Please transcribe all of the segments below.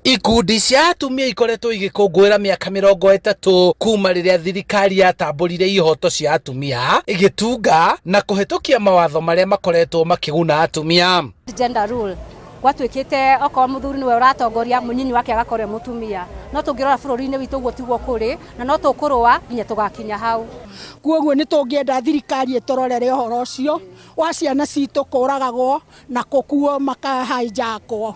Ikundi cia atumia ikoretwo igĩkũngũĩra mĩaka 30 kuma rĩrĩa thirikari yatambũrire ihoto cia atumia, ĩgĩtunga na kũhĩtũkia mawatho marĩa makoretwo makĩguna atumia. Gender rule gwatuĩkĩte okorwo mũthuri nĩwe ũratongoria, mũnyinyi wake agakorwo e mũtumia. No tũngĩrora bũrũri-inĩ witũ ũguo tiguo kũrĩ, na no tũkũrũa nginya tũgakinya hau. Kuoguo nĩ tũngĩenda thirikari ĩtũrorere ũhoro ũcio wa ciana citũ kũragagwo na kũkuo makahijackwo.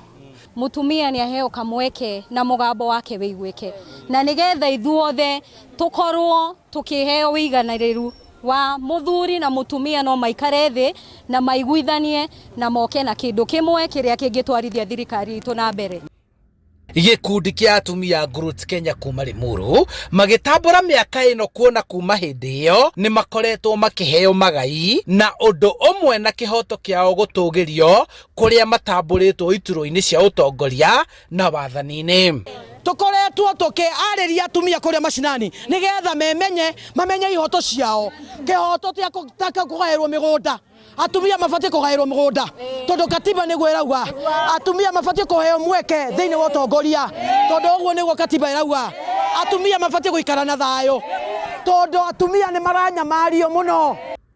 Mũtumia nĩ aheo kamweke na mũgambo wake wĩiguĩke, na nĩgetha ithuothe tũkorwo tũkĩheo wĩiganĩrĩru wa mũthuri na mũtumia, no maikare thĩ na maiguithanie na moke na kĩndũ kĩmwe kĩrĩa kĩngĩtwarithia thirikari itũ na mbere. Gĩkundi kĩa atumia Growth Kenya kuma Limuru magĩtambũra mĩaka ĩno kuona kuma hĩndĩ ĩyo nĩ makoretwo makĩheo magai na ũndũ ũmwe na kĩhoto kĩao gũtũgĩrio kũrĩa matambũrĩtwo iturwa-inĩ cia ũtongoria na wathani-inĩ. Tũkoretwo tũkĩarĩria atumia kũrĩa macinani nĩgetha memenye, mamenye ihoto ciao, kĩhoto ta kũgaĩrwo mĩgũnda. Atumia mabatiĩ kũgaĩrwo mũgũnda tondũ katiba nĩguo ĩrauga. Atumia mabatiĩ kũheo mweke thĩinĩ wa ũtongoria tondũ ũguo nĩguo katiba ĩrauga. Atumia mabatiĩ gũikara na thayũ tondũ atumia nĩ maranyamario mũno.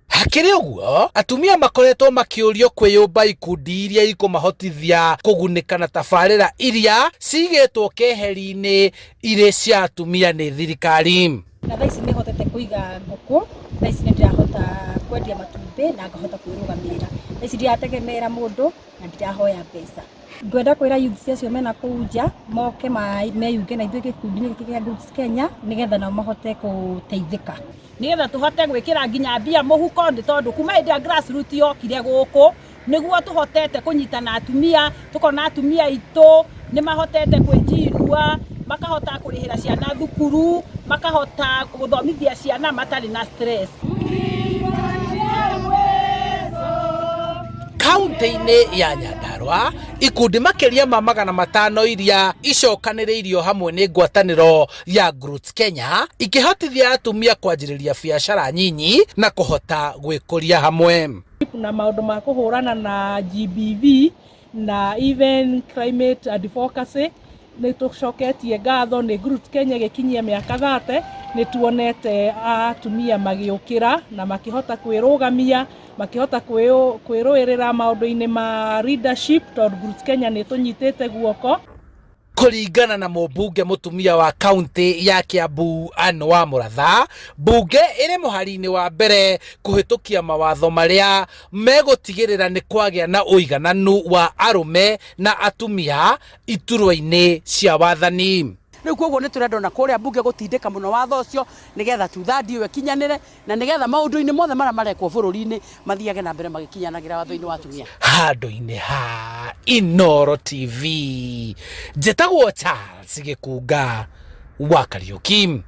Hakĩrĩ ũguo, atumia makoretwo makĩũrio kwĩyũmba ikundi iria ikũmahotithia kũgunĩka na tabarĩra iria cigĩtwo keheri-inĩ irĩ cia atumia nĩ thirikari. Na thaa ici nĩ hotete kũiga ngũkũ, thaa ici nĩ ndĩrahota kwendia matumbĩ na ngahota kwĩrũgamĩrĩra. Thaa ici ndirategemera mũndũ na ndirahoya mbeca. Ngwenda kwĩra youths acio mena kũu nja moke meyunge na ithuĩ gĩkundi-inĩ gĩkĩ kĩa Goods Kenya nĩgetha nao mahote gũteithĩka. Nĩgetha tũhote gwĩkĩra nginya mbia mũhuko, nĩ tondũ kuma hĩndĩ ĩrĩa grassroots yokire gũkũ nĩguo tũhotete kũnyitana atumia, tũkona atumia aitũ nĩ mahotete kwĩnjirua, makahota kũrĩhĩra ciana thukuru, makahota gũthomithia ciana matarĩ na stress. Kaunti-inĩ ya Nyandarua, ikundi makĩria ma 500 iria icokanĩrĩirio hamwe nĩ ngwatanĩro ya Growth Kenya ikĩhotithia atumia kwanjĩrĩria biacara nyinyi na kũhota gwĩkũria hamwe. Na maũndũ ma kũhũrana na GBV na even climate advocacy, nĩ tũcoketie ngatho nĩ Growth Kenya ĩgĩkinyia mĩaka 30. Nĩ tuonete atumia magĩũkĩra na makĩhota kwĩrũgamia, makĩhota kwĩrũĩrĩra maũndũ-inĩ ma leadership, tondũ Growth Kenya nĩ tũnyitĩte guoko. Kũringana na mũmbunge mũtumia wa kaunti ya Kiambu Anne wa Mũratha, mbunge ĩrĩ mũhari-inĩ wa mbere kũhĩtũkia mawatho marĩa megũtigĩrĩra nĩ kwagĩa na ũigananu wa arũme na atumia iturwa-inĩ cia wathani. Rĩu koguo nĩ tũrenda ona kũrĩa mbunge gũtindĩka mũno watho ũcio nĩgetha two-third ĩyo ĩkinyanĩre na nĩgetha maũndũ-inĩ mothe marĩa marekwo bũrũri-inĩ mathiage na mbere magĩkinyanagĩra watho-inĩ wa atumia. Handũ-inĩ ha Inooro TV, njĩtagwo Charles Gĩkunga wa Kariũki.